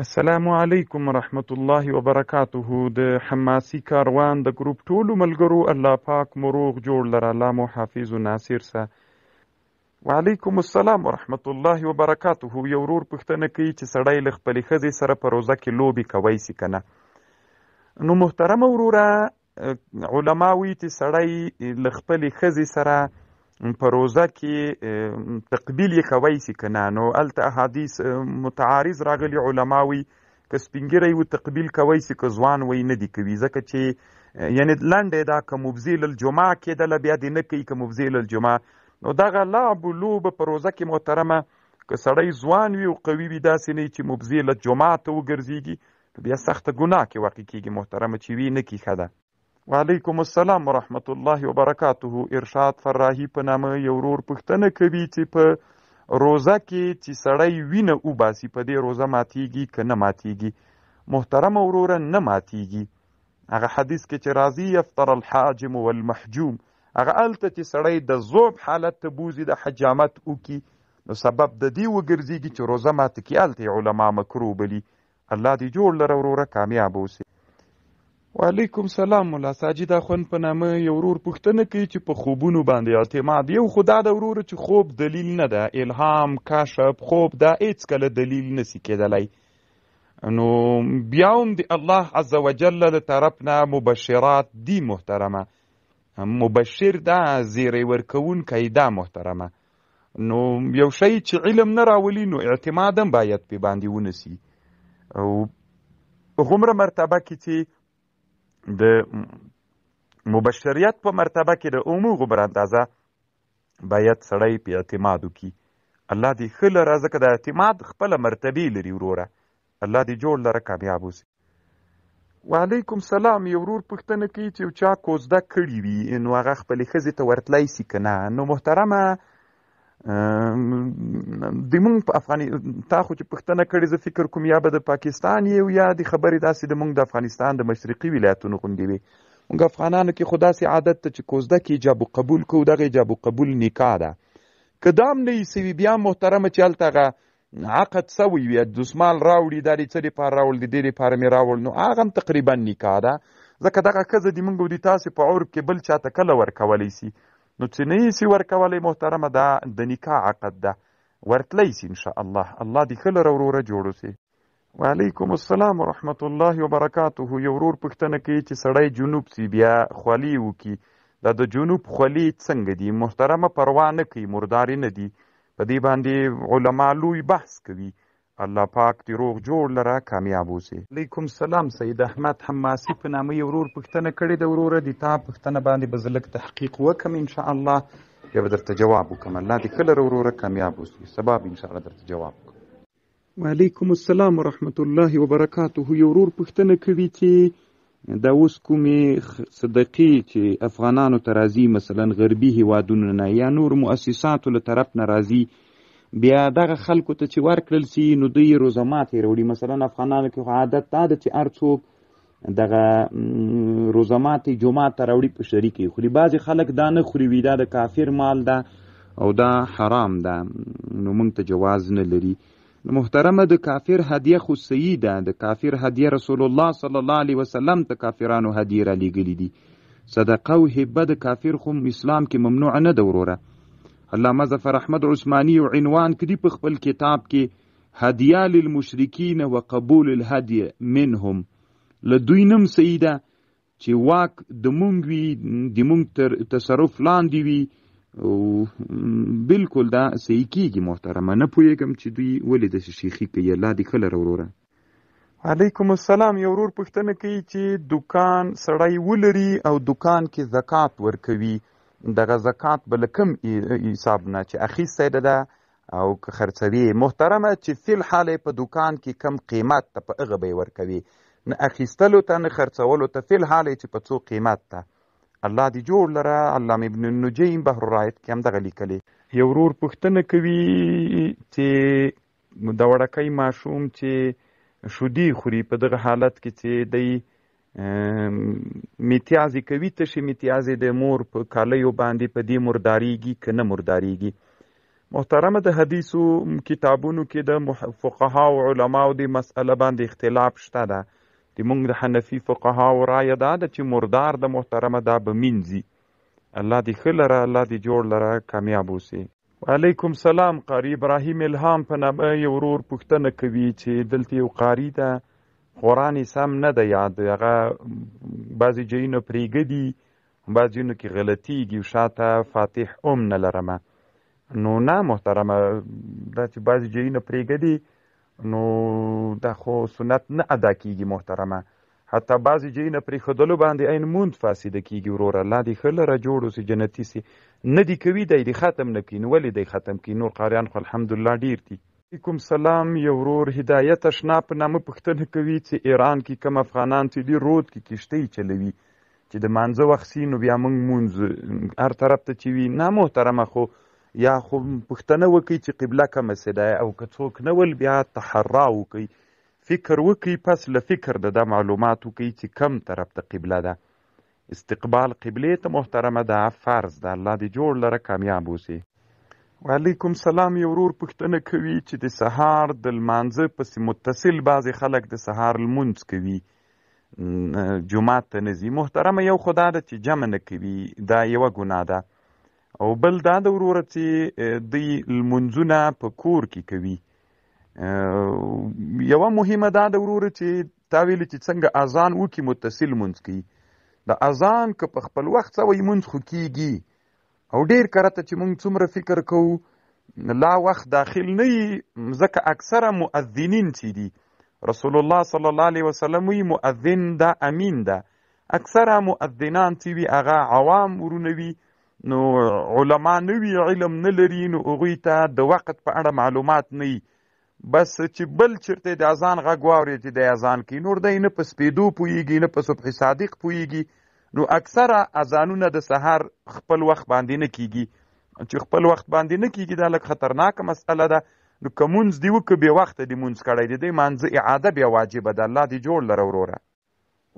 السلام علیکم ورحمت الله وبرکاته. د حماسی کاروان د ګروپ ټولو ملګرو، الله پاک مو روغ جوړ لره، الله مو حافظ و ناصر سه. وعلیکم السلام ورحمت الله وبرکاته. یو ورور پوښتنه کوي چې سړی له خپلې ښځې سره په روزه کې لوبې کوی سي که نه؟ نو محترمه وروره، علما وایي چې سړی له خپلې ښځې سره په روزه کې تقبیل یې کوی سي که نه؟ نو هلته احادیث متعارض راغلي. علما وایي که سپینږیری و تقبیل کوی سي، که ځوان وی نه دي کوي، ځکه چې یعنې لنډه دا که مفضي للجماع کېدله بیا دې نه کوي، که مفضي للجماع. نو دغه لعب لوبه په روزه کې محترمه، که سړی ځوان وي او قوي وي، داسې نه چې مفضي للجماع ته وګرځېږي، نو بیا سخته ګناه کې واقع کېږي محترمه، چې وي نه کي ښه ده. وعلیکم السلام ورحمت الله وبرکاته. ارشاد فراهي په نامه یو ورور پوښتنه کوي چې په روزه کې چې سړی وینه وباسي، په دې روزه ماتیږي که نه ماتیږي؟ محترمه وروره، نه ماتیږي. هغه حدیث کې چې راځي یفطر الحاجم والمحجوم، هغه هلته چې سړی د ذوب حالت ته بوځي، د حجامت وکړي، نو سبب د دې وګرځېږي چې روزه ماته کړي، هلته یې علما مکروه بلي. الله دې جوړ لره وروره، کامیاب اوسې. وعلیکم سلام. مولا ساجد اخوند په نامه یو ورور پوښتنه کوي چې په خوبونو باندې اعتماد. یو خدا د وروره چې خوب دلیل نه ده، الهام، کشف، خوب دا هیڅکله دلیل نسی کېدلی. نو بیا هم د الله عز وجل له طرف نه مبشرات دي محترمه، مبشر دا زیری ورکوونکی دا محترمه. نو یو شی چې علم نه راولي، نو اعتماد هم باید پې باندې ونسی، او هغومره مرتبه کې چې د مبشریت په مرتبه کې د عموغو اندازه باید سړی په اعتماد وکړي. الله دې ښه لره، ځکه د اعتماد خپله مرتبې لري وروره. الله دې جوړ لره، کامیاب اوسې. وعلیکم سلام. یو ورور پوښتنه کوي چې یو چا کوزده کړې وي، نو هغه خپلې ښځې ته ورتلی سي که نه؟ نو محترمه، د مونږ په افغاني تا خو چې پوښتنه کړې، زه فکر کوم یا به د پاکستان یو یا د خبرې داسې د مونږ د افغانستان د مشرقي ولایتونو غوندې وي. مونږ افغانانو کې خو داسې عادت ته چې کوزده کې ایجاب و قبول کوو، دغه ایجاب و قبول نکاح ده. که دا هم نه یي سوي، بیا محترمه چې هلته هغه عقد سوی وي، دستمال راوړي، دا د څه دپاره راوړل؟ د دې دپاره مې راوړل، نو هغه هم تقریبا نکاح ده، ځکه دغه ښځه د مونږ او د تاسې په عرف کې بل چاته کله ورکولی سي؟ نو چې نه یې سي ورکولی محترمه، دا د نکاح عقد ده، ورتلی سي انشاءالله. الله دې ښه لره وروره، جوړ اوسې. وعلیکم السلام ورحمت الله وبرکاته. یو ورور پوښتنه کوي چې سړی جنوب سي بیا خولې وکړي، دا د جنوب خولې څنګه دي؟ محترمه، پروا نه کوي، مردارې نه دي. په دې باندې علما لوی بحث کوي. الله پاک دې روغ جوړ لره، کامیاب اوسې. علیکم سلام. سید احمد حماسي په نامه یو ورور پوښتنه کړې ده. وروره، د تا پوښتنه باندې به زه لږ تحقیق وکړم انشاءالله، بیا به درته جواب وکړم. الله دې ښه لره وروره، کامیاب اوسې. سبا به انشاءالله درته جواب وکړم. وعلیکم السلام ورحمت الله وبرکاته. یو ورور پوښتنه کوي چې دا اوس کومې صدقې چې افغانانو ته راځي، مثلا غربي هیوادونو نه یا نور مؤسساتو له طرف نه راځي، بیا دغه خلکو ته چې ورکړل سي، نو دوی روزه ماتې راوړي. مثلا افغانانو کې خو عادت دا ده چې هر څوک دغه روزه ماتې جومات ته راوړي، په شریکې خوري. بعضې خلک دا نه خوري، وي دا د کافر مال ده او دا حرام ده، نو موږ ته جواز نه لري. نو محترمه، د کافر هدیه خو صحیح ده. د کافر هدیه رسول الله صلی الله علیه وسلم ته کافرانو هدیې رالیږلي دي. صدقه او هبه د کافر خو اسلام کې ممنوع نه ده وروره. علامه ظفر احمد عثماني یو عنوان کړي په خپل کتاب کې، هدیه للمشرکین وقبول الهدی منهم. له دوی نم صحیح ده چې واک د مونږ وي، د مونږ تر تصرف لاندې وي، او بالکل دا صحیح کیږي محترمه. نه پوهېږم چې دوی ولې داسې شیخي کوي. الله دې ښه لره وروره. علیکم السلام. یو ورور پوښتنه کوي چې دوکان سړی ولري او دوکان کې زکات ورکوي، دغه زکات به له کوم حساب نه چې اخیستی ده او که خرڅوي؟ محترمه، چې فی الحال په دوکان کې کم قیمت ته، په هغه به یې ورکوي، نه اخیستلو ته نه خرڅولو ته، فی الحال چې په څو قیمت ته. الله دې جوړ لره. علامه ابن النجیم بحر الرائق کې هم دغه لیکلی. یو ورور پوښتنه کوي چې د وړکۍ ماشوم چې شودې خوري، په دغه حالت کې چې دی میتیازې کوي، تشې میتیازې د مور په کالیو باندې، په دې مرداریږي که نه مرداریږي؟ محترمه د حدیثو کتابونو کې د فقهاو علماو د مسئله باندې اختلاف شته ده. د مونږ د حنفي فقهاو رایه دا ده چې مردار د محترمه دا به مینځي. الله دې ښه لره، الله دې جوړ لره، کامیاب اوسې. وعلیکم سلام. قاري ابراهیم الهام په نامه یو ورور پوښتنه کوي چې دلته یو قاري ده، قرآن یې سم نه ده یاد، هغه بعضې ځایونه پرېږدي، بعضې ځایونو کې غلطیږي، شاته فاتح هم نه لرمه. نو نه محترمه، دا چې بعضې ځایونه پرېږدي نو دا خو سنت نه ادا کیږي محترمه. حتی بعضې ځایونه پرېښودلو باندې عین مونځ فاسده کیږي. وروره الله دې ښه لره جوړ اوسي، جنتي سي. نه دې کوي دی دې ختم نه کړي، نو ولې دی ختم کړي؟ نور قاریان خو الحمدلله ډېر دي. علیکم سلام. یو ورور هدایت اشنا په نامه پوښتنه کوي چې ایران کې کوم افغانان چې دي رود کې کښتۍ چلوي چې د مانځه وخت سي نو بیا موږ مونځ هر طرف ته چې وي. نه محترمه، خو یا خو پوښتنه وکړي چې قبله کومه سي ده، او که څوک نه ول بیا تحرا وکړي، فکر وکړي، پس له فکر د دا معلومات وکړي چې کم طرف ته قبله ده. استقبال قبلې ته محترمه ده فرض ده. الله دې جوړ لره، کامیاب اوسې. وعلیکم سلام. یو ورور پوښتنه کوي چې د سهار د لمانځه پسې متصل بعضې خلک د سهار لمونځ کوي، جومات ته نه ځي. محترمه یو خو دا ده چې جمع نه کوي، دا یوه ګناه ده، او بل دا ده وروره چې دوی لمونځونه په کور کې کوي. یوه مهمه دا ده وروره چې تا ویلي چې څنګه اذان وکړي متصل لمونځ کوي. د اذان که په خپل وخت سوی لمونځ خو کیږي، او ډېر کرته چې موږ څومره فکر کوو لا وخت داخل نه یي، ځکه اکثره مؤذنین چې دي، رسول الله صلی الله علیه وسلم وی مؤذن دا امین ده، اکثره مؤذنان چې وي هغه عوام ورونه وي، نو علما نه وي، علم نه لري، نو هغوی ته د وخت په اړه معلومات نه وي. بس چې بل چېرته د اذان غږ واوري چې دی اذان کوي، نور دی نه په سپېدو پوهېږي نه په صبح صادق پوهېږي، نو اکثره اذانونه د سهار خپل وخت باندې نه کیږي. چې خپل وخت باندې نه کیږي دا لږ خطرناکه مسئله ده. نو که مونځ دې وکړ بې وخته دې مونځ کړی دی، دې مانځه اعاده بیا واجبه ده. الله دې جوړ لره وروره.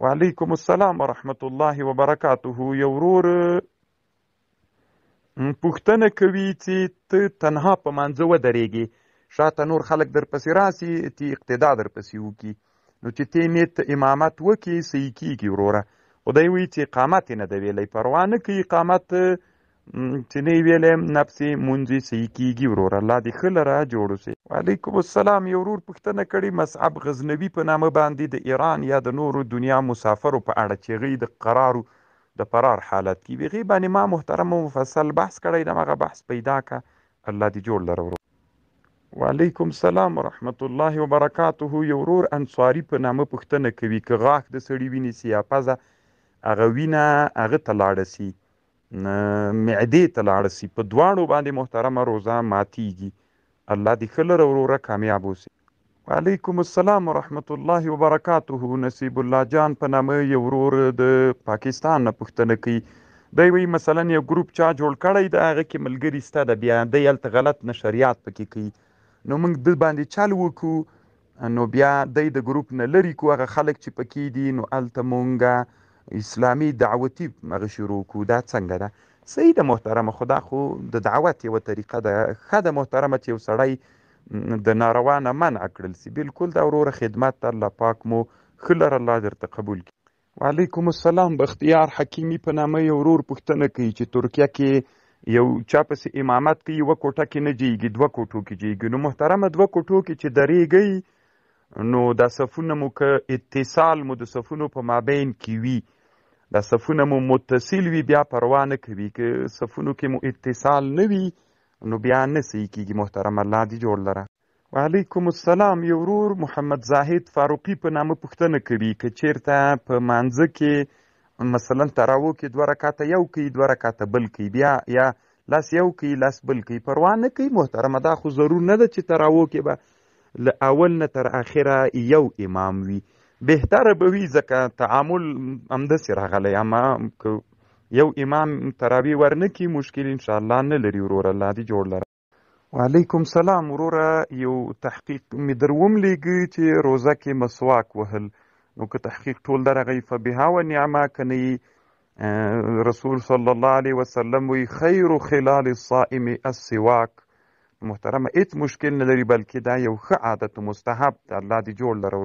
وعلیکم السلام ورحمت الله وبرکاته. یو ورور پوښتنه کوي چې ته تنها په مانځه ودرېږې، شاته نور خلک درپسې راسي تی اقتدا درپسې وکړي، نو چې تی نیت امامت وکړي صحیح کیږي وروره. خو دی وایي چې اقامت یې نه دی ویلی، پروا نه کوي اقامت چې نه یې ویلی نفس یې مونځ یې صحیح کیږي وروره. الله دې ښه لره جوړ اوسې. وعلیکم السلام. یو ورور پوښتنه کړې مصعب غزنوي په نامه باندې د ایران یا د نورو دنیا مسافرو په اړه چې هغوی د قرارو د فرار حالت کې وي، هغې باندې ما محترم او مفصل بحث کړی، دمغه بحث پیدا که، الله دې جوړ لره ورور. وعلیکم سلام ورحمت الله وبرکاته. یو ورور انصاري په نامه پوښتنه کوي که غاښ د سړي وینې سي یا پزه، هغه وینه هغه ته لاړه سي، معدې ته لاړه سي، په دواړو باندې محترمه روزه ماتیږي. الله دې ښه لره وروره، کامیاب اوسې. وعلیکم السلام ورحمت الله وبرکاته. نصیب الله جان په نامه یو ورور د پاکستان نه پوښتنه کوي، دی وایي مثلا یو ګروپ چا جوړ کړی دی، هغه کې ملګري سته ده، بیا دی هلته غلط نشریات پکې کوي، نو موږ ده باندې چل وکړو، نو بیا دی د ګروپ نه لرې کړو هغه خلک چې پکې دي، نو هلته مونږ اسلامي دعوتي هغه شروع کړو، دا څنګه ده؟ صحیح ده محترمه، خو دا خو د دعوت یوه طریقه ده. ښه ده محترمه چې یو سړی د ناروا نه منع کړل سي، بالکل دا وروره خدمت ته الله پاک مو ښه لره، الله درته قبول کړي. وعلیکم السلام. بختیار حکیمي په نامه یو ورور پوښتنه کوي چې ترکیه کې یو چا پسې امامت کوي، یوه کوټه کې نه جیږي، دوه کوټو کې جیږي، نو محترمه دوه کوټو کې چې درېږئ نو دا صفونه مو که اتصال مو د صفونو په مابین کې وي، دا صفونه مو متصل وي، بیا پروا نه کوي. که صفونو کې مو اتصال نه وي نو بیا نه صحیح کیږي محترم. الله دې جوړ لره. وعلیکم السلام. یو ورور محمد زاهد فاروقي په نامه پوښتنه کوي که چیرته په مانځه کې مثلا تراوو کې دوه رکعته یو کوي، دوه رکعته بل کوي، بیا یا لاس یو کوي لاس بل کوي، پروا نه کوي محترمه. دا خو ضرور نه ده چې تراوو کې به له اول نه تر اخره یو امام وي، بهتره به وي ځکه تعامل همداسې راغلی، اما که یو امام تراویح ورنه کړي مشکل انشاءالله نه لري وروره. الله دې جوړ لره. وعلیکم سلام وروره. یو تحقیق مې در وملېږه چې روزه کې مسواک وهل، نو که تحقیق ټول درغی فبها و نعمه، که نه رسول صلی الله علیه وسلم وی خیر خلال الصائم السواک، محترمه هیڅ مشکل نه لري، بلکې دا یو ښه عادت او مستحب ده. الله دې جوړ لره.